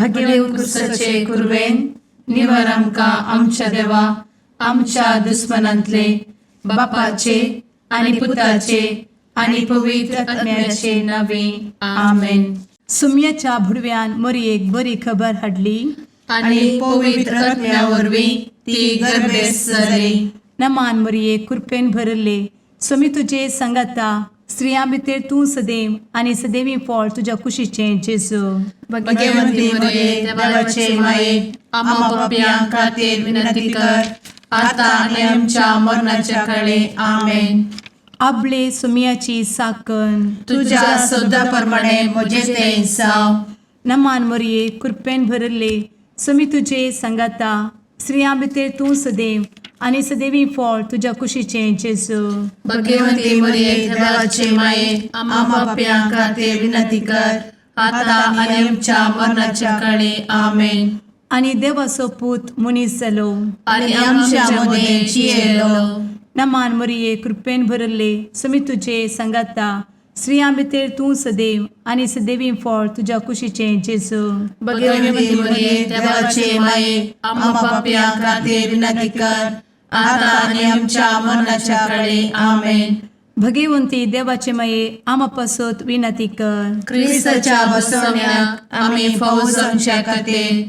भगेवंत क्रुसाचे कुरवेन निवार आमकां आमच्या देवा आमच्या दुस्मनांतले बापाचे आनी पुताचे आनी पवित्र आत्म्याचे नावे. आमेन. सुम्याच्या भुडव्यान मोरयेक बरी खबर हाडली. आनी पवित्र आत्म्या वरवीं ती गर्भेस्त जाली. नमान मोरये, कृपेन भरले, स्वामी तुजे सांगाता, स्त्रियां भितर तूं सदैव आनी सदैवी फळ तुज्या कुशीचें जेजू. भगवंती मरिये, देवाचे माये, आम्हा पापयां खातीर विनंती कर, आता आनी आमच्या मरणाच्या काळे. आमेन. आबले सुम्याची साकन. तुझ्या शब्दा प्रमाणे म्हजें तें जावं. नमान मोरये, कृपेन भरले, स्वामी तुजे सांगाता, स्त्रियां भितर तूं सदैव आनी सदैवी फळ तुज्या कुशीचें जेजू. भगवंती मरिये, देवाचे माये, आम्हा पापयां खातीर विनंती कर, आता आनी आमच्या मरणाच्या काळे. आमेन. आनी देवाचो पूत मनीस जालो आनी आमच्या मदें जियेलो. नमान मोरये, कृपेन भरले, स्वामी तुजे सांगाता, स्त्रियां भितर तूं सदैव आनी सदैवी फळ तुज्या कुशीचें जेजू. भगवंती मरिये, देवाचे माये, आम्हा पापयां खातीर विनंती कर, आता आनी आमच्या मरणाच्या काळे. आमेन. भगवंती देवाचे माये, आमा पासत विनंती कर. क्रिस्ताच्या बसवण्याक आमी फावो जावच्या खातीर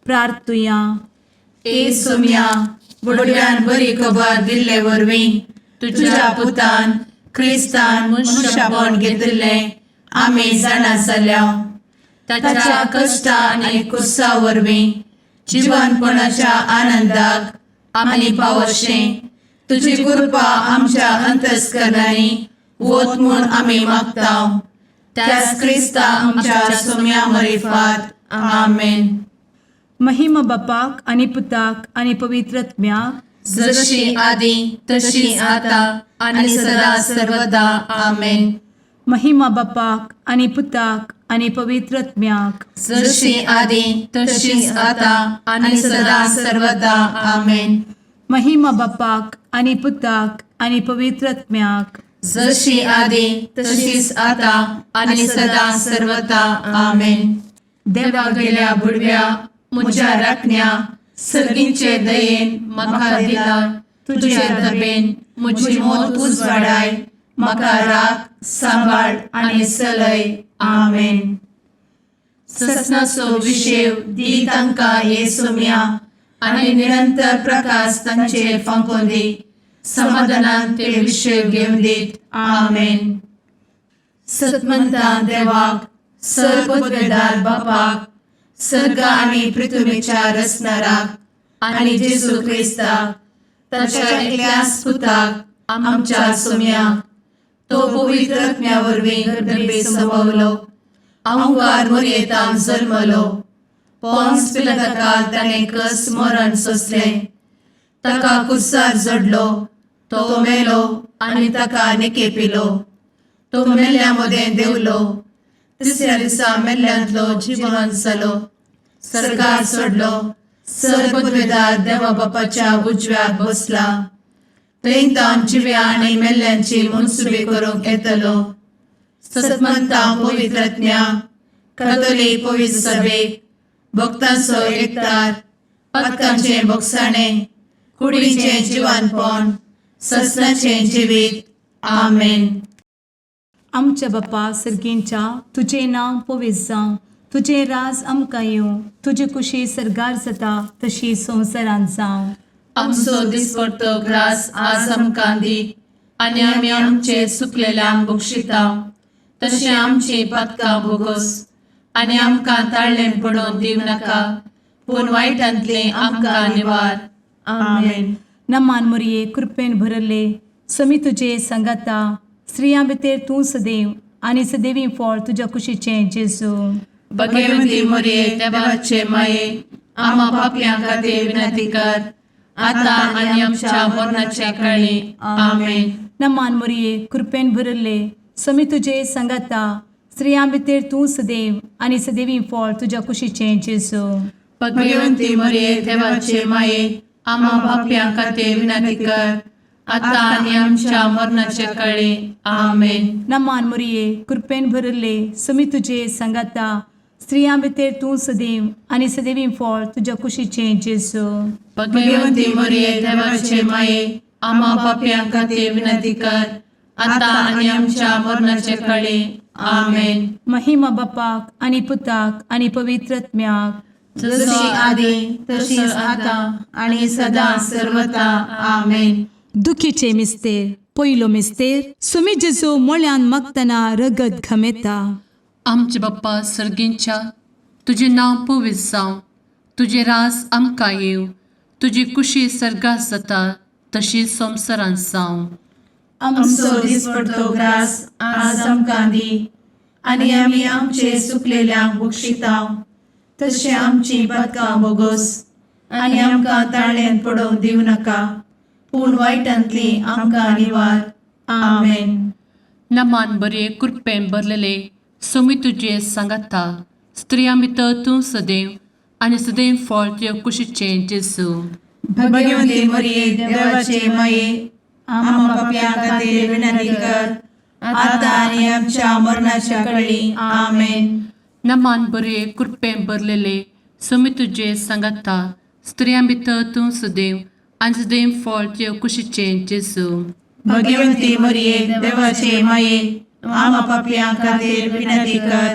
प्रार्थुया. ए सोम्या, बुडव्यान बरी खबर दिल्ले वरवीं तुझ्या पुतान क्रिस्तान मनुष्यपण घेतिल्लें आमी जाणा जाल्या. ताच्या कश्टा आनी कुर्सा वरवीं जिवनपणाच्या आनंदाक आमी पावशें तुजी कृपा आमच्या अंतस्करणांनी वत म्हूण आमी मागता, त्याच क्रिस्ता आमच्या सोम्या मरिफात. आमेन. महिमा बापाक आनी पुताक आनी पवित्र आत्म्याक. जशी आदी तशी आता आणि सदा सर्वदा. आमेन. महिमा बापाक आनी पुताक आनी पवित्र आत्म्याक. जशी आदी तशीच आता आणि सदा सर्वदा. आमेन. महिमा बापाक आनी पुताक आनी पवित्र आत्म्याक. जशी आदी तशीच आता आणि सदा सर्वदा. आमेन. देवा गेल्या बुडव्या म्हज्या राखण्या, सर्गींचे दयेन म्हाका दिला तुझे दबेन म्हजी मोत उजवाडाय, म्हाका राख, सांबाळ आनी चलय. आमेन. ससनाचो विशेव दी तांकां हे सोम्या आनी निरंतर प्रकाश तांचेर फांकोवन दी, समाधानान ते विशेव घेवन दीत. आमेन. सतमंता देवाक, सर पदवेदार बापाक, सर्ग आनी पृथ्वीच्या रचणाराक आनी जेजू क्रिस्ताक ताच्या एकल्याच पुताक आमच्या सोम्याक, तो पवित्र आत्म्या वरवीं गर्भे संभवलो, अंकार मोरयेतान जल्मलो, पोन्स पिलाताकाल ताणें कस मरण सोंसलें, ताका कुर्सार जडलो, तो मेलो आनी ताका निकेपिलो, तो मेल्ल्या मदें देंवलो, तिसऱ्या दिसा मेल्ल्यांतलो जिवन जालो, सर्गार सोडलो, सर पदवेदार देवा बापाच्या उजव्याक बसला, थंय तावन जिव्या आनी मेल्ल्यांची मनसुबी करूंक येतलो. सतमंता पवित्रज्ञा कथोलीक पवित्र सभेक, भक्तांचो एकतार, पातकांचें भोगसाणें, कुडीचें जिवानपण, ससनाचें जिवीत. आमेन. आमच्या बापा सर्गींच्या, तुजें नांव पवित्र जावं, तुजें राज आमकां येवं, तुजी कुशी सर्गार जाता तशी संवसारांत जावं. आमचो दिसपडतो ग्रास आज आमकां दी आनी आमी आमचे चुकलेल्यांक बक्षिता तशें आमची पातकां भोगोस आनी आमकां ताळ्ळें पडोवन दिवं नाका, पूण वायटांतलें आमकां निवार. आमेन. नमान मोरये, कृपेन भरले, समी तुजे सांगाता, स्त्रियां भितर तूं सदैव आनी सदैवी फळ तुज्या कुशीचें जेजू. भगवंती मोरये, देवाचे माये, आम्हा पापयां खातीर विनंती कर, आता आनी आमच्या मरणाच्या काळी. आमेन. नमान मोरये, कृपेन भरले, समी तुजे सांगाता, स्त्रियां भितर तूं सदैव आनी सदैवी फळ तुज्या कुशीचें जेजू. भगवंती मोरये, देवाचे माये, आम्हा पापयां खातीर विनंती कर, आता आनी आमच्या मरणाच्या काळी. आमेन. नमान मोरये, कृपेन भरले, समी तुजे सांगाता, स्त्रियां भितर तूं सदैव आनी सदैवी फळ तुज्या कुशीचें जेजू. भगवंती मरिये, देवाचे माये, आम्हा पापयां खातीर विनंती कर, आतां आनी आमच्या मरणाचे कळे. आमेन. महिमा बापाक आनी पुताक आनी पवित्र आत्म्याक. जशी आदी तशीच आतां आनी सदां सर्वता. आमेन. दुखीचे मिस्तेर. पयलो मिस्तेर, सुमी जेजू मोळ्यान मागतना रगत घमेता. आमचे बाप्पा सर्गींच्या, तुजें नांव पवित्र जावं, तुजें रास आमकां येवं, तुजी कुशी सर्गात जाता तशी संवसारांत जावं. आमचो दिसपडतो ग्रास आज आमकां दी आनी आमी आमचे सुकलेल्यांक बक्षिता तशें आमची पातकां बोगोस आनी आमकां ताळ्यांत पडोवंक दिवं नाका, पूण वायटांतली आमकां निवार. आमेन. नमान बरे, कृपेन भरलेले, सोमी तुजे सांगाता, स्त्रियां भितर तूं सदैव आनी सदैव फळ तुज्या कुशीचें जेजू. भगवंती मरिये, देवाचे माये, आम्हा पापयां खातीर विनंती कर, आतां आनी आमच्या मरणाच्या कळी. आमेन. नमान बरे, कृपेन भरलेले, सोमी तुजे सांगाता, स्त्रियां भितर तूं सदैव आनी सदैव फळ तुज्या कुशीचें जेजू. भगवंती मरिये, देवाचे माये, आम्हा पापयां खातीर विनंती कर,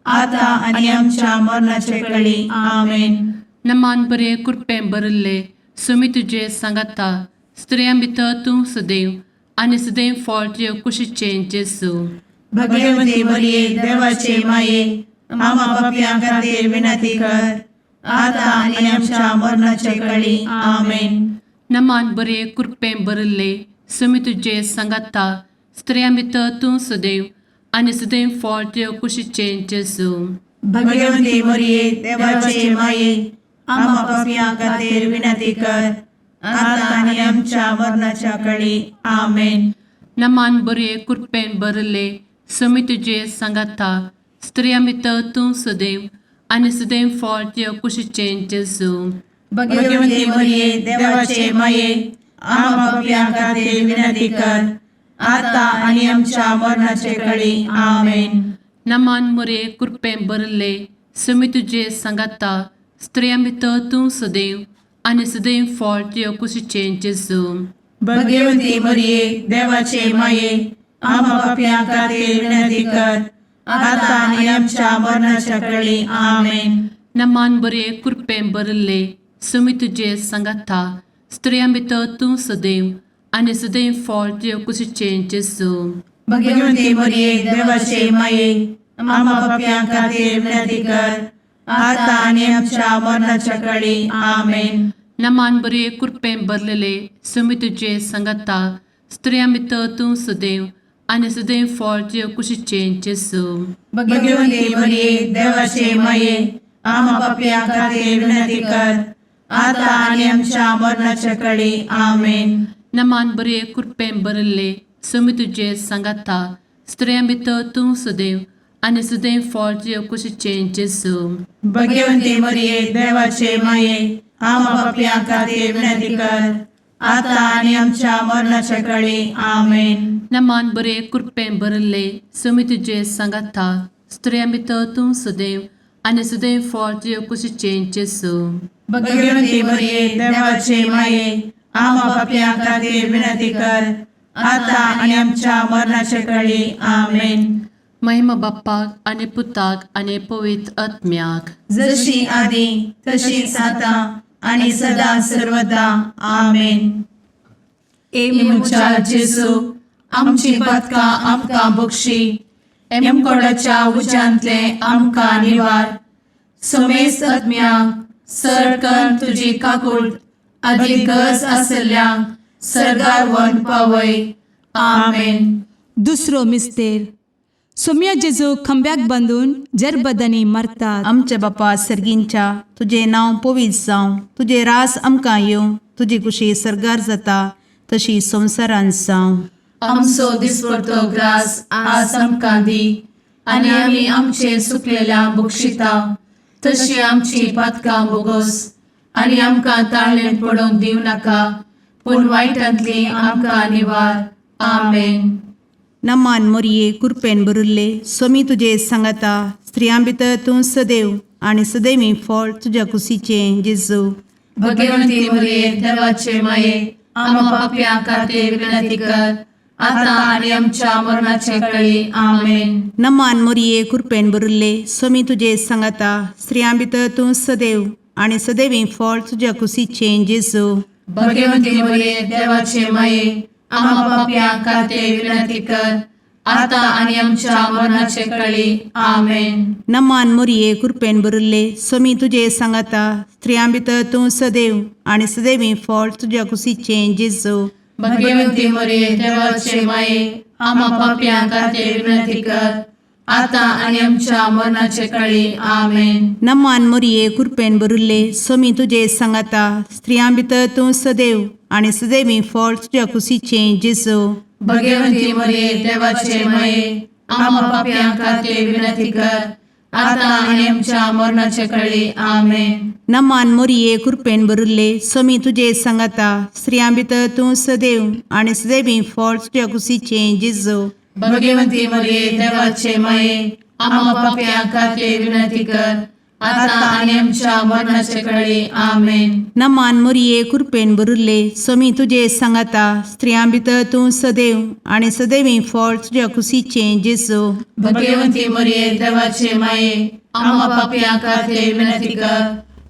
आतां आनी आमच्या मरणाच्या कळी. आमेन. नमान बरे, कृपेन भरिल्ले, सोमी तुजे सांगाता, स्त्रियां भितर तूं सदैव आनी सदैव फळ तुज्या कुशीचें जेजू. भगवंती मरिये, देवाचे माये, आम्हा पापयां खातीर विनंती कर, आतां आनी आमच्या मरणाच्या कळी. आमेन. नमान बरे, कृपेन भरिल्ले, सोमी तुजे सांगाता, स्त्रियां भितर तूं सदैव आनी सदैव फळ तुज्या कुशीचें जेजू. भगवंती मरिये, देवाचे माये, आम्हा पापयां खातीर विनंती कर, आतां आनी आमच्या मरणाच्या कळी. आमेन. नमान बरे, कृपेन भरिल्ले, सोमी तुजे सांगाता, स्त्रियां भितर तूं सदैव आनी सदैव फळ तुज्या कुशीचें जेजू. भगवंती मरिये, देवाचे माये, आम्हा पापयां खातीर विनंती कर, आतां आनी आमच्या मरणाचे कळी. आमेन. नमान मरे, कृपेन भरिल्ले, सोमी तुजे सांगाता, स्त्रियां भितर तूं सदैव आनी सदैव फळ तुज्या कुशीचें जेजू. भगवंती मरिये, देवाचे माये, आम्हा पापयां खातीर विनंती कर, आतां आनी आमच्या मरणाच्या कळी. आमेन. नमान बरे, कृपेन भरिल्ले, सोमी तुजे सांगाता, स्त्रियां भितर तूं सदैव आनी सदैव फळ तुज्या कुशीचें जेजू. भगवंती मरिये, देवाचे माये, आम्हा पापयां खातीर विनंती कर, आतां आनी आमच्या मरणाच्या कळी. आमेन. नमान बरे, कृपेन भरलेले, सोमी तुजे सांगाता, स्त्रियां भितर तूं सदैव आनी सदैव फळ तुज्या कुशीचें जेजू. भगवंती मरिये, देवाचे माये, आम्हा पापयां खातीर विनंती कर, आतां आनी आमच्या मरणाच्या कळी. आमेन. नमान बरे, कृपेन भरिल्ले, सोमी तुजे सांगाता, स्त्रियां भितर तूं सदैव आनी सदैव फळ तुज्या कुशीचें जेजू. भगवंती मरिये, देवाचे माये, आम्हा पापयां खातीर विनंती कर, आतां आनी आमच्या मरणाच्या कळी. आमेन. नमान बरे, कृपेन भरिल्ले, सोमी तुजे सांगाता, स्त्रियां भितर तूं सदैव आनी सदैव फळ तुज्या कुशीचें जेजू. भगवंती मरिये, देवाचे माये, आम्हा पापयां खातीर विनंती कर, आतां आनी आमच्या मरणाच्या कळी. आमेन. महिमा बाप्पाक आनी पुताक आनी पवित्र आत्म्याक. जशी आदी तशीच आतां आनी सदां सर्वदा. आमेन. ए म्हज्या जेजू, आमची पातकां आमकां बक्षी, एमकोडाच्या उज्यांतले आमकां निवार, समेस्त आत्म्यांक सरकन तुजी काकूळ आदी गरज आसल्ल्यांक सर्गार व्हरून पावय. आमेन. दुसरो मिस्तेर, सोम्या जेजू खांब्याक बांदून जरबदांनी मारतात. आमच्या बापा सर्गींच्या, तुजें नांव पवित्र जावं, तुजें रास आमकां येवं, तुजी कुशी सर्गार जाता तशी संवसारांत जावं. आमचो दिसपडतो ग्रास आज आमकां दी आनी आमी आमचे सुकलेल्या बक्षिता तशी आमची पातकां बोगोस आनी आमकां ताळ्ळें पडोवंक दिवं नाका, पूण वायटांतली आमकां निवार. आमेन. नमान मोरये कुरपेन बरुल्ले सोमी तुजे सांगाता स्त्रियां भितर तूं सदैव आनी सदैवी फळ तुज्या कुशीचें जेजू. भगवंती मरिये देवाचे माये, आम्हा पाप्यां खातीर विनंती कर, आता आनी आमच्या मरणाचे कळी. आमेन. नमान मोरये कुरपेन बरुल्ले सोमी तुजे सांगाता स्त्रियां भितर तूं सदैव आनी सदैवी फळ तुज्या कुशीचें जेजू. भगवंती मरिये देवाचे माये, आम्हा पाप्यां खातीर विनंती कर, आता आनी आमच्या मरणाचे कळी. आमेन. नमान मोरये कुरपेन बरुल्ले सोमी तुजे सांगाता स्त्रियां भितर तूं सदैव आनी सदैवी फळ तुज्या कुशीचें जेजू. भगवंती मरिये देवाचे माये, आम्हा पाप्यां खातीर विनंती कर, आता आनी आमच्या मरणाचे कळी. आमेन. नमान मोरये कुरपेन बरुल्ले सोमी तुजे सांगाता स्त्रियां भितर तूं सदैव आनी सदैवी फळ तुज्या कुशीचें जेजू. भगवंती मरिये देवाचे माये, आम्हा पाप्यां खातीर विनंती कर, आता आनी आमच्या मरणाचे कळी. आमेन. नमान मोरये कुरपेन बरुल्ले सोमी तुजे सांगाता स्त्रियां भितर तूं सदैव आनी सदैवी फळ तुज्या कुशीचें जेजू. भगवंती मरिये देवाचे माये, आम्हा पाप्यां खातीर विनंती कर, आता आनी आमच्या मरणाचे कळी. आमेन. नमान मोरये कुरपेन बरुल्ले सोमी तुजे सांगाता स्त्रियां भितर तूं सदैव आनी सदैवी फळ तुज्या कुशीचें जेजू. भगवंती मरिये देवाचे माये, आम्हा पाप्यां खातीर विनंती कर,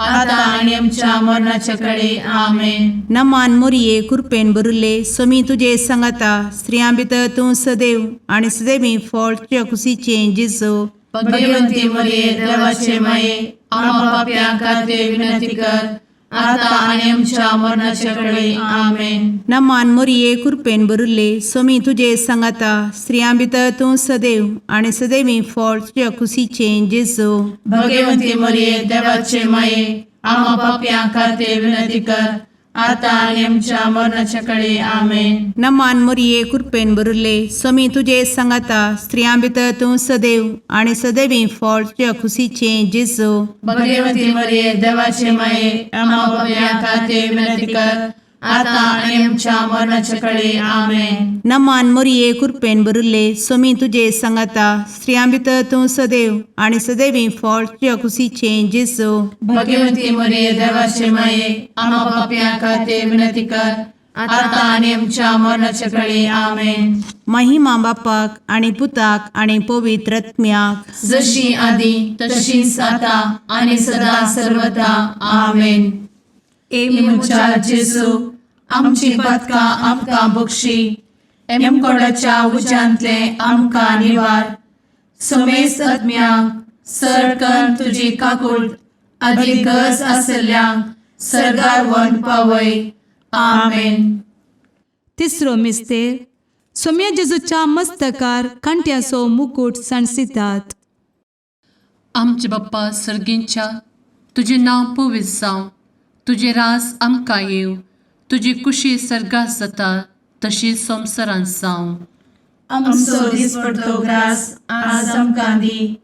आता आनी आमच्या मरणाचे कळी. आमेन. नमान मोरये कुरपेन बरुल्ले सोमी तुजे सांगाता स्त्रियां भितर तूं सदैव आनी सदैवी फळ तुज्या कुशीचें जेजू. भगवंती मरिये देवाचे माये, आम्हा पाप्यां खातीर विनंती कर, आता आनी आमच्या मरणाचे कळी. आमेन. नमान मोरये कुरपेन बरुल्ले सोमी तुजे सांगाता स्त्रियां भितर तूं सदैव आनी सदैवी फळ तुज्या कुशीचें जेजू. भगवंती मरिये देवाचे माये, आम्हा पाप्यां खातीर विनंती कर, आता आनी आमच्या मरणाच्या कळी. आमेन. नमान मोरये कुरपेन बरुल्ले सोमी तुजे सांगाता स्त्रियां भितर तूं सदैव आनी सदैवी फळ तुज्या कुशीचें जेजू. भगवंती मरिये देवाचे माये, आम्हा पाप्यां खातीर विनंती कर, आता आनी आमच्या मरणाच्या कळी. आमेन. नमान मोरये कुरपेन बरुल्ले सोमी तुजे सांगाता स्त्रियां भितर तूं सदैव आनी सदैवी फळ तुज्या कुशीचें जेजू. भगवंती मरिये देवाचे माये, आम्हा पाप्यां खातीर विनंती कर, आता आनी आमच्या मरणाच्या कळी. आमेन. महिमा बापाक आनी पुताक आनी पवित्र आत्म्याक, जशी आदी तशीच आता आनी सदा सर्वता. आमेन. ए म्हज्या जेजू, आमची पातकां आमकां बक्षी, एमकोडाच्या उज्यांतले आमकां निवार, समेस्त आत्म्यांक सरकन तुजी काकूट आदी गरज आसल्ल्यांक सर्गार व्हरून पावय. आमेन. तिसरो मिस्तेर सोम्या जेजूच्या मस्तकार कांट्याचो मुकूट सांडसितात. आमचे बाप्पा सर्गींच्या, तुजें नांव पवित्र जावं, तुजें राज आमकां येवं, तुजी कुशी सर्गात जाता तशी संवसारांत जावं. आमचो दिसपडतो ग्रास आज आमकां दी,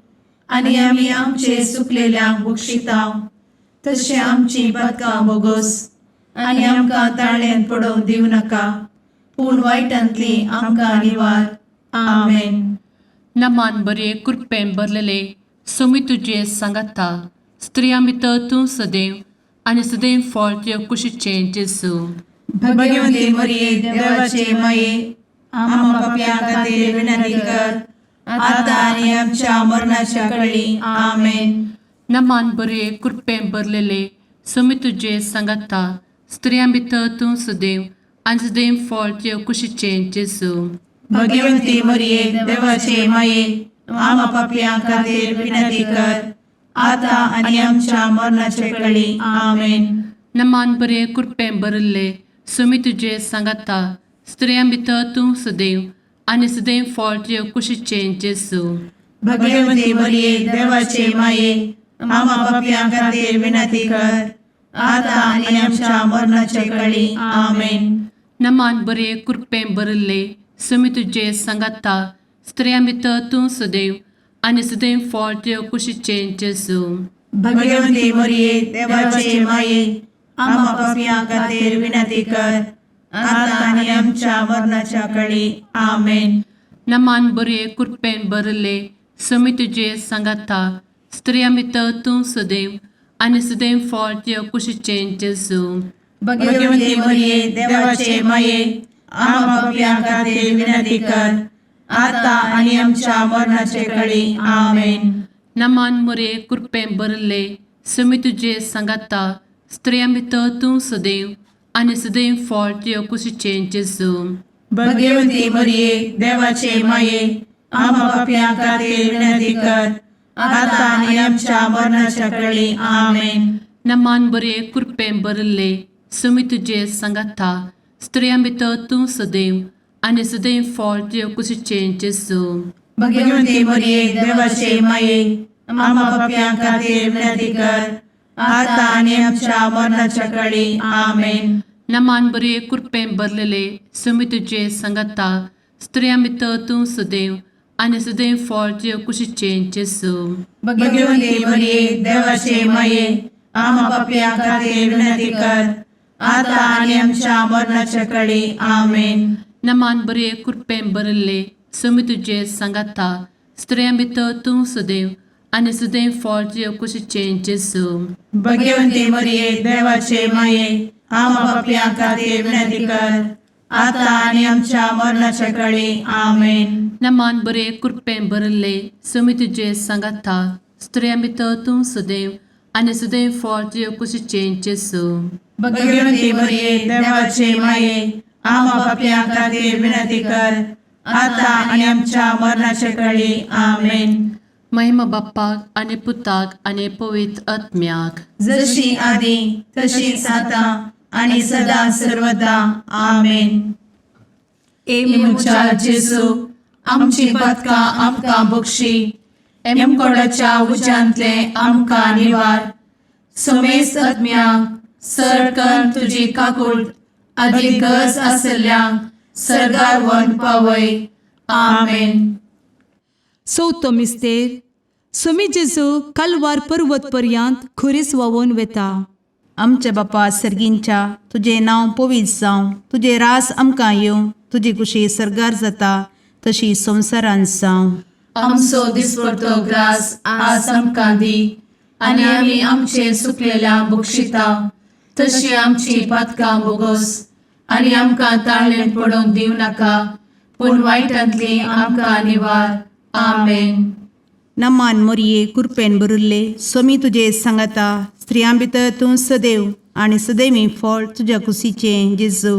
आनी आमी आमचे सुकलेल्यांक बक्षितांव, तशें आमची पातकां बोगोस, आनी आमकां ताळ्यान पडोवंक दिवं नाका, पूण वायटांतली आमकां निवार. आमेन. नमान बरे कृपेन भरलेले सोमी तुजे सांगाता, स्त्रियां भितर तूं सदैव आनी सदैव फळ तुज्या कुशीचें जेजू. भगवंती मरिये देवाचे माये, आम्हा पापयां खातीर विनंती कर, आता आनी आमच्या मरणाच्या कळी. आमेन. नमान बरे कृपेन भरलेले सोमी तुजे सांगाता, स्त्रियां भितर तूं सदैव आनी सदैव फळ तुज्या कुशीचें जेजू. भगवंती मरिये देवाचे माये, आम्हा पापयां खातीर विनंती कर, आता आनी आमच्या मरणाच्या कळी. आमेन. नमान बरे कृपेन भरिल्ले सोमी तुजे सांगाता, स्त्रियां भितर तूं सदैव आनी सदैव फळ तुज्या कुशीचें जेजू. भगवंती मरिये देवाचे माये, आम्हा पापयां खातीर विनंती कर, आता आनी आमच्या मरणाच्या कळी. आमेन. नमान बरे कृपेन भरिल्ले सोमी तुजे सांगाता, स्त्रियां भितर तूं सदैव आनी सदैव फळ तुज्या कुशीचें जेजू. भगवंती मरिये देवाचे माये, आम्हा पापयां खातीर विनंती कर, आता आनी आमच्या मरणाच्या कळी. आमेन. नमान बरये कृपेन भरले समी तुजे सांगाता स्त्रिया भितर तूं सदैव आनी सदैव फळ तुज्या कुशीचें जेजू. भगवती मरिये, देवाचे माये, आम्हा पापयां खातीर विनंती कर, आता आनी आमच्या मरणाचे कळी. आमेन. नमान मरये कृपेन भरले समी तुजे सांगाता स्त्रिया भितर तूं सदैव आनी सदैव फळ तुज्या कुशीचें जेजू. भगवती मरिये, देवाचे माये, आम्हा पापयां खातीर विनंती कर, आता आनी आमच्या मरणाच्या कळी. आमेन. नमान बरे कृपेन भरले समी तुजे सांगाता स्त्रियां भितर तूं सदैव आनी सदैव फळ तुज्या कुशीचें जेजू. भगवती मरिये, देवाचे माये, आम्हा पापयां खातीर विनंती कर, आता आनी आमच्या मरणाच्या कळी. आमेन. नमान बरे कृपेन भरलेले समी तुजे सांगाता स्त्रियां भितर तूं सदैव आनी सदैव फळ तुज्या कुशीचें जेजू. भगवती मरिये, देवाचे माये, आम्हा पापयां खातीर विनंती कर, आता आनी आमच्या मरणाच्या कळी. आमेन. नमान बरे कृपेन भरले समी तुजे सांगाता स्त्रियां भितर तूं सदैव आनी सदैव फळ तुज्या कुशीचें जेजू. भगवती मरिये, देवाचे माये, आम्हा पापयां खातीर विनंती कर, आता आनी आमच्या मरणाच्या कळी. आमेन. नमान बरे कृपेन भरले समी तुजे सांगाता स्त्रियां भितर तूं सदैव आनी सदैव फळ तुज्या कुशीचें जेजू. भगवती मरिये, देवाचे माये, आम्हा पापयां खातीर विनंती कर, आता आनी आमच्या मरणाच्या कळी. आमेन. महिमा बाप्पाक आनी पुताक आनी पवित्र आत्म्याक. जशी आदी तशीच आता आणि सदा सर्वदा. आमेन. ए म्हज्या जेजू, आमची पातकां आमकां बक्षी, एमकोडाच्या उज्यांतले आमकां निवार, समेस्त आत्म्यांक सरकन तुजी काकूट आदी गरज आसल्ल्यांक सर्गार व्हरून पावय. आमेन. चवथो मिस्तेर. सोमी जेजू कालवार पर्वत पर्यंत खुरीस व्हांवून वता. आमच्या बापा सर्गींच्या, तुजें नांव पवित्र जावं, तुजें रास आमकां येवं, तुजी कुशी सर्गार जाता तशी संवसारांत जावं. आमचो दिसपडतो ग्रास आज आमकां दी आनी आमी आमचे सुकलेल्या बक्षिता तशी आमची पातकां बोगोस आनी आमकां ताळणेन पडोवंक दिवं नाका पूण वायटांतली आमकां निवार. आमेन. नमान मोरये, कुरपेन भरिल्ले, सोमी तुजे सांगाता, स्त्रियां भितर तूं सदैव आनी सदैवी फळ तुज्या कुशीचें जेजू.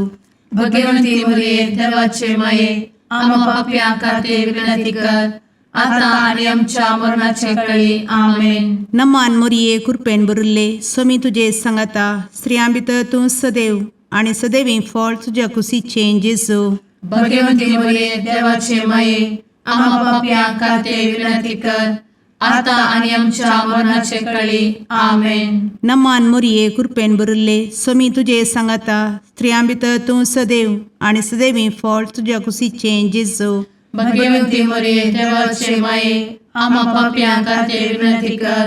भगवंती मरिये, देवाचे माये, आम्हा पापयां खातीर विनंती कर, आता आनी आमच्या मरणाचे कळी. आमेन. नमान मोरये, कुरपेन भरिल्ले, सोमी तुजे सांगाता, स्त्रियां भितर तूं सदैव आनी सदैवी फळ तुज्या कुशीचें जेजू. भगवंती मरिये, देवाचे माये, आम्हा पापयां खातीर विनंती कर, आता आनी आमच्या मरणाचे कळी. आमेन. नमान मोरये, कुरपेन भरिल्ले, सोमी तुजे सांगाता, स्त्रियां भितर तूं सदैव आनी सदैवी फळ तुज्या कुशीचें जेजू. भगवंती मरिये, देवाचे माये, आम्हा पापयां खातीर विनंती कर,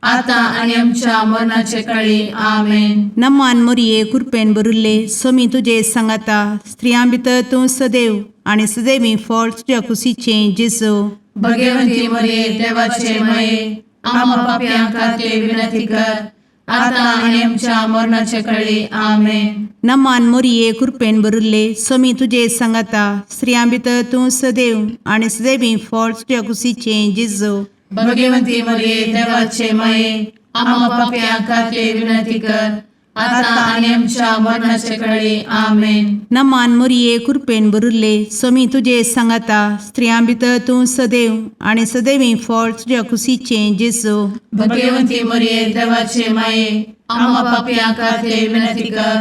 आता आनी आमच्या मरणाचे कळी. आमेन. नमान मोरये, कुरपेन भरिल्ले, सोमी तुजे सांगाता, स्त्रियां भितर तूं सदैव आनी सदैवी फळ तुज्या कुशीचें जेजू. भगवंती मरिये, देवाचे माये, आम्हा पापयां खातीर विनंती कर, आता आनी आमच्या मरणाचे कळी. आमेन. नमान मोरये, कुरपेन भरिल्ले, सोमी तुजे सांगाता, स्त्रियां भितर तूं सदैव आनी सदैवी फळ तुज्या कुशीचें जेजू. भगवंती मरिये, देवाचे माये, आम्हा पापयां खातीर विनंती कर, आता आनी आमच्या मरणाचे कळी. आमेन. नमान मोरये, कुरपेन भरिल्ले, सोमी तुजे सांगाता, स्त्रियां भितर तूं सदैव आनी सदैवी फळ तुज्या कुशीचें जेजू. भगवंती मरिये, देवाचे माये, आम्हा पापयां खातीर विनंती कर,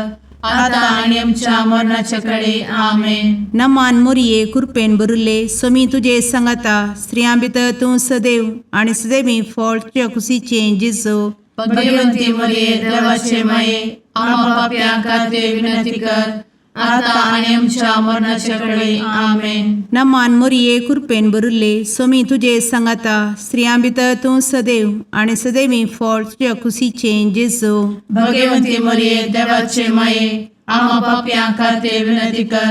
आता आनी आमच्या मरणाचे कळी. आमेन. नमान मोरये, कुरपेन भरिल्ले, सोमी तुजे सांगाता, स्त्रियां भितर तूं सदैव आनी सदैवी फळ तुज्या कुशीचें जेजू. भगवंती मरिये, देवाचे माये, आम्हा पापयां खातीर विनंती कर, आता आनी आमच्या मरणाचे कळी. आमेन. नमान मोरये, कुरपेन भरिल्ले, सोमी तुजे सांगाता, स्त्रियां भितर तूं सदैव आनी सदैवी फळ तुज्या कुशीचें जेजू. भगवंती मरिये, देवाचे माये, आम्हा पापयां खातीर विनंती कर,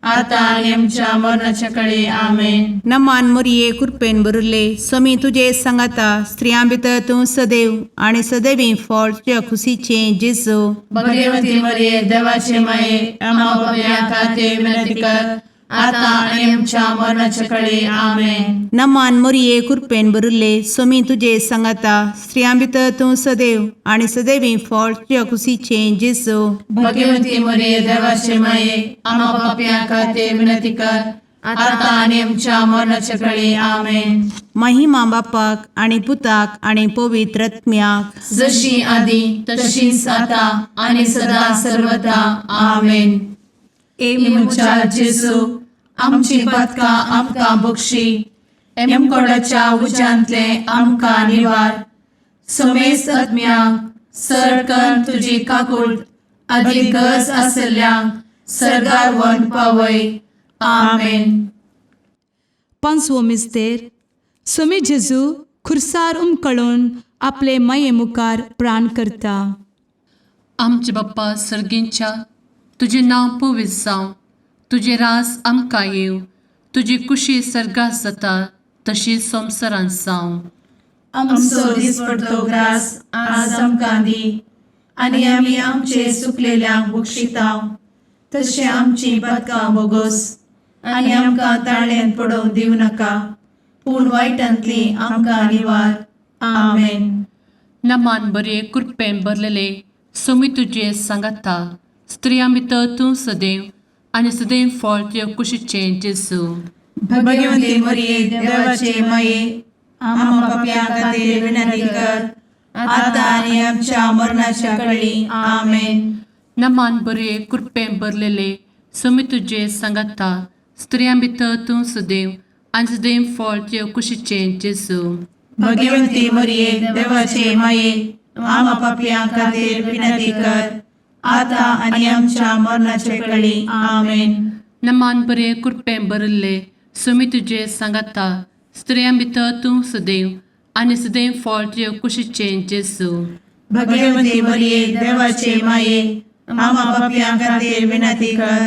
आतां आनी आमच्या मरणाच्या कडे आमेन. नमान मोरये कृपेन भरिल्ले स्वामी तुजे सांगाता स्त्रियां भितर तूं सदैव आनी सदैवी फळ तुज्या खुशीचें जेजू. भगवती मरिये देवाचे माये आम्हा पापयां खातीर विनंती कर आतां आनी आमच्या मरणाच्या कडे आमेन. नमान मोरये कृपेन भरिल्ले स्वामी तुजे सांगाता स्त्रियां भितर तूं सदैव आनी सदैवी फळ तुज्या खुशीचें जेजू. भगवती मरिये देवाचे माये आम्हा पापयां खातीर विनंती कर आतां आनी आमच्या मरणाच्या कडे आमेन. महिमा बापाक आनी पुताक आनी पवित्र आत्म्याक. जशी आदी तशीच आता आणि सदा सर्वदा आमेन. ए म्हज्या जेजू आमची पदकां आमकां बक्षी एमकोडाच्या उज्यांतले आमकां निवार समेस्त आत्म्यांक सरकन तुजी काकूट आदी गरज आसल्ल्यांक सरगार वन पावय आमेन. पांचवो मिस्तेर स्वामी जेजू खुर्सार उमकळून आपले माये मुखार प्राण करता. आमचे बाप्पा सर्गींच्या तुजें नांव पवित्र जावं तुजें रास आमकां येवं तुजी कुशी सर्गात जाता तशी संवसारांत जावं. आमचो दिसपडतो ग्रास आज आमकां दी आनी आमी आमचे सुकलेल्यांक बक्षितांव तशें आमची पदकां बोगोस आनी आमकां ताळ्यांत पडोवंक दिवं नाका पूण वायटांतली आमकां निवार. आमेन. नमान बरे कृपेन भरलेले सोमी तुजे सांगाता स्त्रियां भितर तूं सदैव आनी सदैव फळ तुज्या कुशीचें जेजू. भगवती मरिये देवाचे माये आम्हा पापयां खातीर विनंती कर आता आनी आमच्या मरणाच्या कळी. आमेन. नमान बरे कृपेन भरलेले सोमी तुजे सांगाता स्त्रियां भितर तूं सदैव आनी सदैव फळ तुज्या कुशीचें जेजू. भगवती मरिये देवाचे माये आम्हा पापयां खातीर विनंती कर आता आनी आमच्या मरणाच्या कळी. आमेन. नमान बरे कृपेन भरिल्ले सुमी तुजे सांगाता स्त्रियां भितर तूं सदैव आनी सदैव फळ तुज्या कुशीचें जेजू. भगवती मरिये देवाचे माये आम्हा पापयां खातीर विनंती कर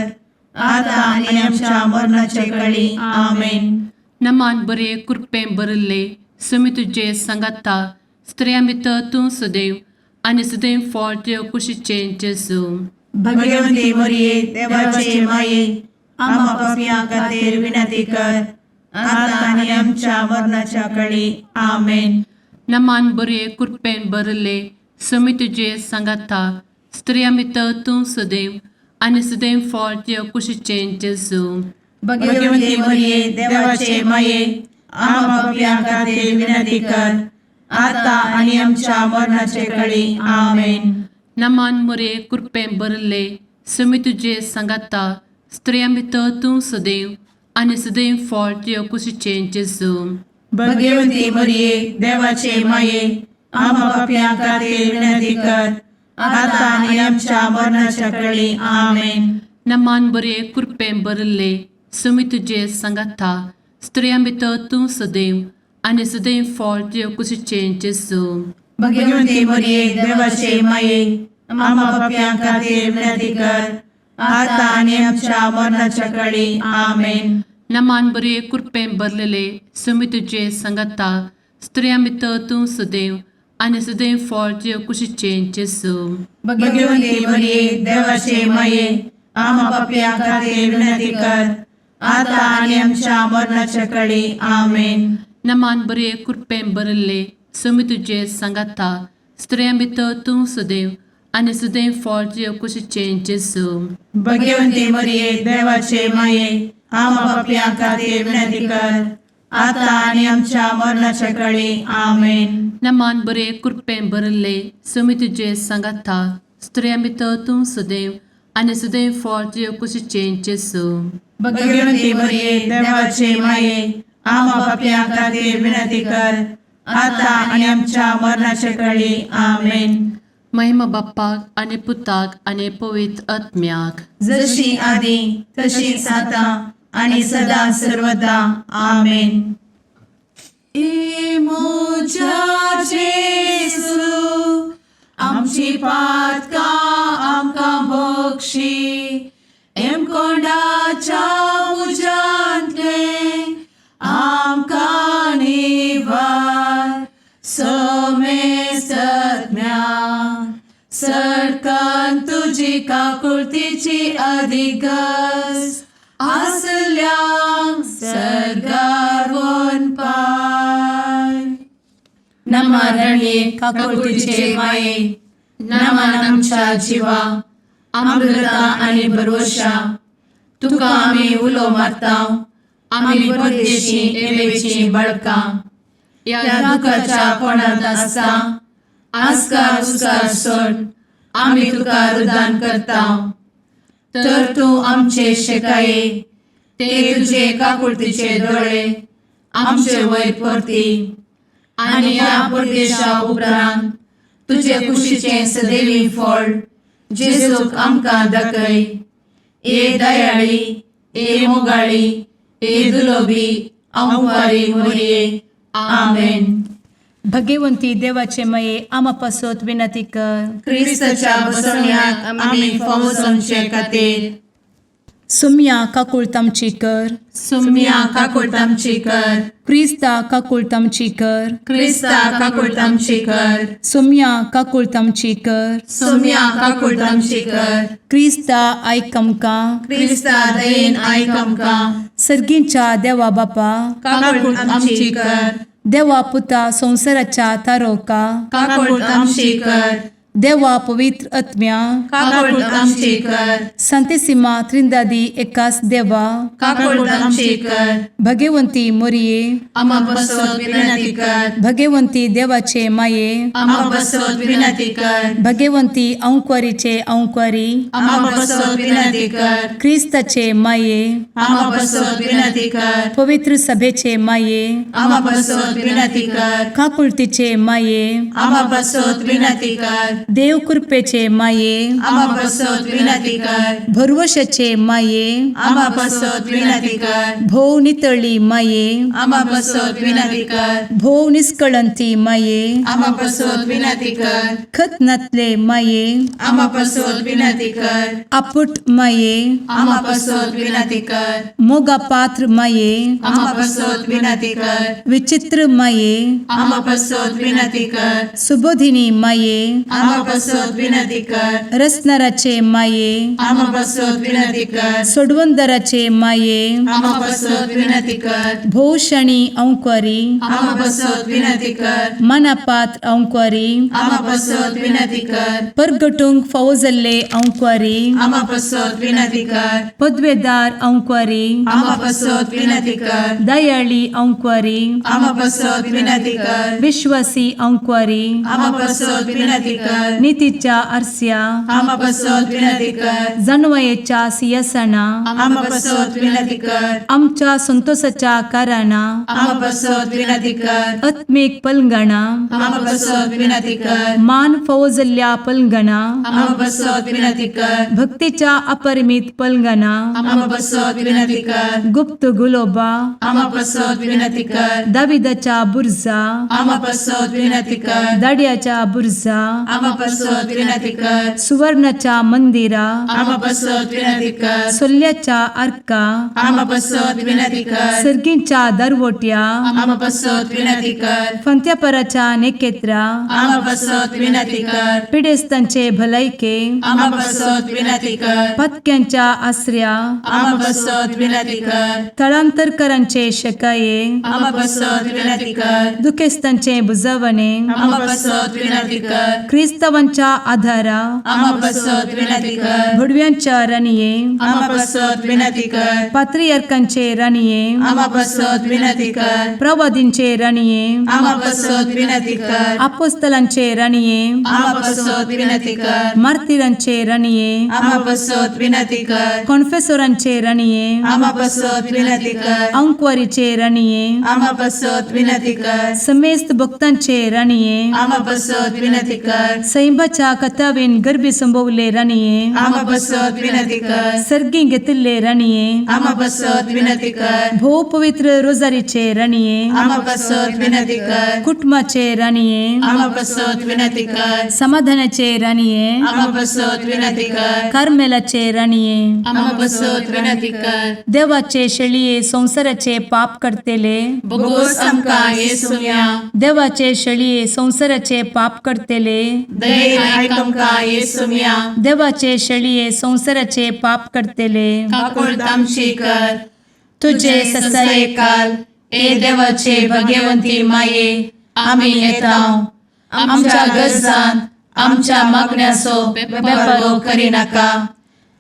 आता आनी आमच्या मरणाच्या कळी. आमेन. नमान बरे कृपेन भरिल्ले सुमी तुजे सांगाता स्त्रियां भितर तूं सदैव आनी सदैव फळ तुज्या कुशीचें जेजू. भगवती मरिये देवाचे माये आम्हा पापयां खातीर विनंती कर आता आनी आमच्या मरणाच्या कळी. आमेन. नमान बरे कृपेन भरिल्ले सुमी तुजे सांगाता स्त्रियां भितर तूं सदैव आनी सदैव फळ तुज्या कुशीचें जेजू. भगवती मरिये देवाचे माये आम्हा पापयां खातीर विनंती कर आता आनी आमच्या मरणाचे कळी. आमेन. नमान मोरे कृपेन भरिल्ले सुमी तुजे सांगाता स्त्रियां भितर तूं सदैव आनी सदैव फळ तुज्या कुशीचें जेजू. भगवती मरिये देवाचे माये आम्हा पापयां खातीर विनंती कर आता आनी आमच्या मरणाच्या कळी. आमेन. नमान बरे कृपेन भरिल्ले सुमी तुजे सांगाता स्त्रियां भितर तूं सदैव आनी सदैव फळ तुज्या कुशीचें जेजू. भगवती मरिये देवाचे माये आम्हा पापयां खातीर विनंती कर आता आनी आमच्या मरणाच्या कळी. आमेन. नमान बरे कृपेन भरलेले सुमी तुजे सांगाता स्त्रियां भितर तूं सदैव आनी सदैव फळ तुज्या कुशीचें जेजू. भगवती मरिये देवाचे माये आम्हा पापयां खातीर विनंती कर आता आनी आमच्या मरणाच्या कळी. आमेन. नमान बरे कृपेन भरिल्ले सुमी तुजे सांगाता स्त्रियां भितर तूं सदैव आनी सदैव फळ तुज्या कुशीचें जेजू. भगवती मरिये देवाचे माये आम्हा पापयां खातीर विनंती कर आता आनी आमच्या मरणाच्या कळी. आमेन. नमान बरे कृपेन भरिल्ले सुमी तुजे सांगाता स्त्रियां भितर तूं सदैव आनी सदैव फळ तुज्या कुशीचें जेजू. भगवती मरिये देवाचे माये आम्हा पापयां खातीर विनंती कर आता आनी आमच्या मरणाच्या कळी. आमेन. महिमा बाप्पाक आनी पुताक आनी पवित्र आत्म्याक. जशी आदी तशीच आता आणि सदा सर्वदा. आमेन. ए म्हज्या जेजू आमची पातकां आमकां बक्षी एमकोंडाच्या तुजी काकुळतीची अधिक गरज आसल्यांक सर्गार पाय. नमरणये काकुळतीचे माये, नमन आमच्या जिवा, अमृता आनी भरवशा. तुका आमी उलो मारता, आमी परदेशी एवेची बळकां ह्या दुखाच्या कोणांत आसता. आस्कार उस्कार सोड आमी तुका रुदान करता, तर तूं आमचे शेकाये ते तुजे काकुळतीचे दोळे आमचे वयर परती आनी ह्या परदेशा उपरांत तुजे कुशीचें सदैवी फळ जेजूक आमकां दाखय. ए दयाळी, ए मोगाळी, ए दुलोबी आंवारी मोरये. आमेन. भगवंती देवाचे मये, आमा पासत विनंती कर. क्रिस्ताच्या बसवण्याक आमी फावो जावचे खातीर. सुम्या काकुळत आमची कर. सुम्या काकुळट आमची कर. क्रिस्ता काकुळत आमची कर. क्रिस्ता काकुळट आमची कर. सुम्या काकुळत आमची कर. सुम्या काकुळट आमची कर. क्रिस्ता आयक आमकां. क्रिस्ता दयेन आयक आमकां. सर्गींच्या देवा बापा, काकुळट आमची कर. देवा पुता संवसाराच्या तारोका, काकुळट आमची कर. देवा पवित्र आत्म्या, काकुळट आमची कर. संतेसिमा त्रिंदादी एकास देवा, काकुळट आमची कर. भगवंती मोरये, आमा बसत विनंती कर. भगवंती देवाचे माये, आमा बसत विनंती कर. भगवंती अंक्वारीचे अंक्वारी, आमा बसत विनंती कर. क्रिस्ताचे माये, आमा बसत विनंती कर. पवित्र सभेचे माये, आमा बसत विनंती कर. काकुळतीचे माये, आमा बसत विनंती कर. देव कृपेचे माये, आमा बसत विनंती कर. भरवशाचे माये, आमा बसत विनंती कर. भोव नितळी माये, आमा बसत विनंती कर. भोव निस्कळंती माये, आमा बसत विनंती कर. खत नातले माये, आमा बसत विनंती कर. आपुट माये, आमा बसत विनंती कर. मोगा पात्र माये, आमा बसत विनंती कर. विचित्र माये, आमा बसत विनंती कर. सुबोधिनी माये, आमा बसत विनंती कर. रसनाराचे माये, आमा बसत विनंती कर. सोडवंदराचे माये, आमा बसत विनंती कर. भोवशणी अंक्वारी, आमा बसत विनंती कर. मनापात्र अंक्वारी, आमा बसत विनंती कर. परगटूंक फावो जाल्ले अंक्वारी, आमा बसत विनंती कर. पदवेदार अंक्वारी, आमा बसत विनंती कर. दयाळी अंक्वारी, आमा बसत विनंती कर. विश्वासी अंक्वारी, आमा बसत विनंती कर. नितीच्या आरस्या, आमा बसत विनंती कर. जानवयेच्या सियासना, आमा बसत विनंती कर. आमच्या संतोषाच्या कारणा, आमा बसत विनंती कर. आत्मीक पलंगणा, आमा बसत विनंती कर. मान फावो जाल्ल्या पलंगणा, आमा बसत विनंती कर. भक्तीच्या अपरिमित पलंगणा, आमा बसत विनंती कर. गुप्त गुलोबा, आमा बसत विनंती कर. दाविदाच्या बुर्जा, आमा बसत विनंती कर. दाड्याच्या बुर्जा, आमा बसत विनंती कर. सुवर्णाच्या मंदिरा, आमा बसत विनंती कर. सोल्ल्याच्या आर्का, आमा बसत विनंती कर. सर्गींच्या दरवट्या, आमा बसत विनंती कर. फंत्यापराच्या नेकेत्रा, आमा बसत विनंती कर. पिडेस्तांचे भलायके, आमा बसत विनंती कर. पातक्यांच्या आसऱ्या, आमा बसत विनंती कर. थळांतरकरांचे शकाये, आमा बसत विनंती कर. दुखेस्तांचे बुजवणे, आमा बसत विनंती कर. क्रिस्तावांच्या आधारा, आमा बसत विनंती कर. भुडव्यांच्या राणये, आमा बसत विनंती कर. पात्रियर्कांचे राणये, आमा बसत विनंती कर. प्रवादींचे राणये, आमा बसत विनंती कर. आपोस्तलांचे राणये, आमा बसत विनंती कर. मार्तिरांचे राणये, आमा बसत विनंती कर. कॉन्फेसोरांचे राणये, आमा बसत विनंती कर. अंक्वारीचे राणये, आमा बसत विनंती कर. समेस्त भक्तांचे राणये, आमा बसत विनंती कर. सैंबाच्या कथावेन गर्भी संभवले राणये, आमा बसत विनंती कर. सर्गी घेतिल्ले राणये, आमा बसत विनंती कर. भोव पवित्र रोजारीचे राणये, आमा बसत विनंती कर. कुटुंबाचे राणये, आमा बसत विनंती कर. समाधानाचे राणये, आमा बसत विनंती कर. कार्मेलाचे राणये, आमा बसत विनंती कर. देवाचे शेळये संवसाराचे पाप करतेले, बोगोस आमकां येसुम्या. देवाचे शेळये संवसाराचे पाप करतेले, दयेन आयक आमकां येसुम्या. देवाचे शेळये संवसाराचे पाप करतले, काकुळट आमची कर. तुजे तुजे ससायेकाल ए देवाचे भगवंती माये, आमी येता. आमच्या गरजान आमच्या मागण्याचो बेपरो करिनाका,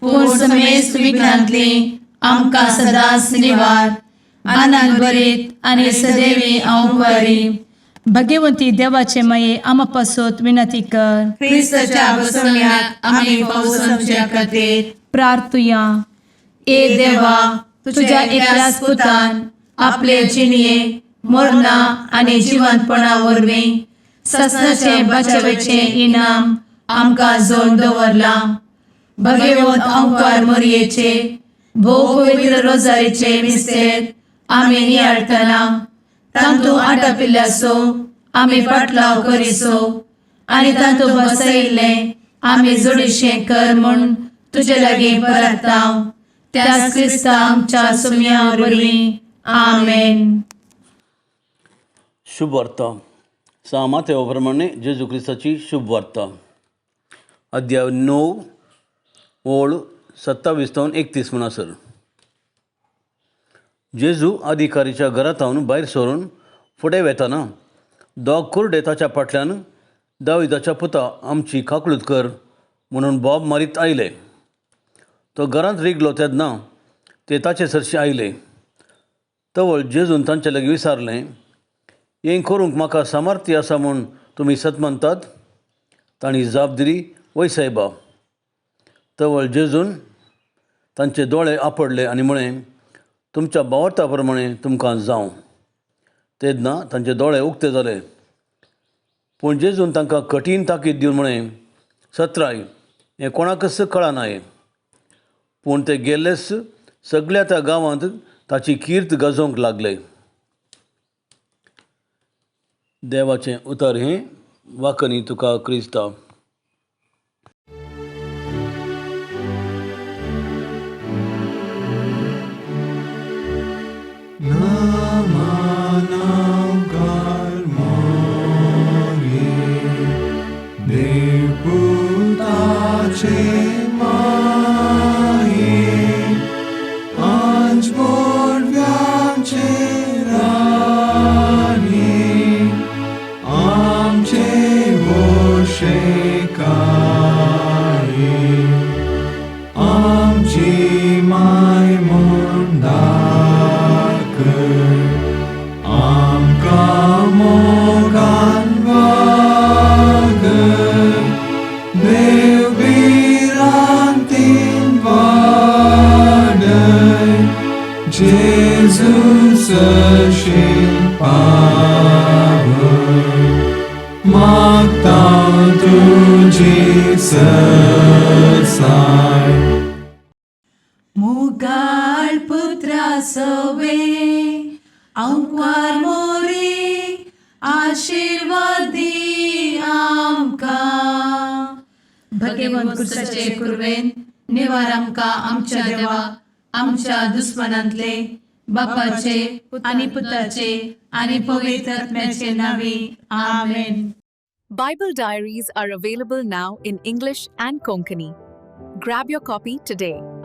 पूण समेस्त विघ्नांतली आमकां सदांच निवार. आनंद भरीत आनी सदैवी हांव बरी. भगवंती देवाचे माये, आमा पासत विनंती कर. क्रिस्ताच्या बसवण्याक आमी पावसाच्या खातीर प्रार्थुया. ए देवा, तुझ्या एकल्याच पुतान आपले जिणये मरणा आनी जिवंतपणा वरवीं ससनाचे बचावेचे इनाम आमकां जोड दवरलां. भगवंत अंकार मोरयेचे भोव पवित्र रोजारीचे मिस्तेर आमी नियाळटना तांतू आटापिल्ल्याचो आमी पाटलाव करिसो आनी तांतू बसयिल्लें आमी जोडीशें कर म्हूण तुजे लागीं परताव, त्याच क्रिस्ता आमच्या सुम्या वरवीं. आमेन. शुभ वार्ता सा माथेवा प्रमाणे जेजू क्रिस्ताची शुभ वार्ता, अध्याय 9 ओळ 27 तावन 31 म्हणसर. जेजू अधिकारीच्या घरांत भायर सरून फुडें वेताना दोग कुर्डे ताच्या फाटल्यान दाविदाच्या पुता, आमची काकळूत कर म्हणून बोब मारीत आयले. तो घरांत रिगलो तेन्ना ते ताचे सरशी आयले. तवळ जेजून तांचे लागीं विचारलें, हें करूंक म्हाका सामर्थ्य आसा म्हूण तुमी सत मानतात? तांणी जाप दिली, वय सायबा. तवळ जेजून तांचे दोळे आपडले आनी म्हळें, तुमच्या बावर्ता प्रमाणे तुमकां जावं. तेन्ना तांचे दोळे उक्ते जाले. पूण जेजून तांकां कठीण ताकीद दिवन म्हळें, सत्राय, हें कोणाकच कळनाय. पूण ते गेल्लेच सगळ्या त्या गांवांत ताची कीर्त गाजोवंक लागले. देवाचें उतर हें. वाकनी तुका क्रिस्ता. मुगाळ पुत्रा सवे अंकार मोरे, आशिर्वाद दी आमकां. भगवंत कुर्साचे कुर्वेन निवार आमकां आमच्या देवा, आमच्या दुस्मनांतले. बापाचे आनी पुताचे आनी पवित्र आत्म्याचे नावी. आमेन. Bible Diaries are available now in English and Konkani. Grab your copy today.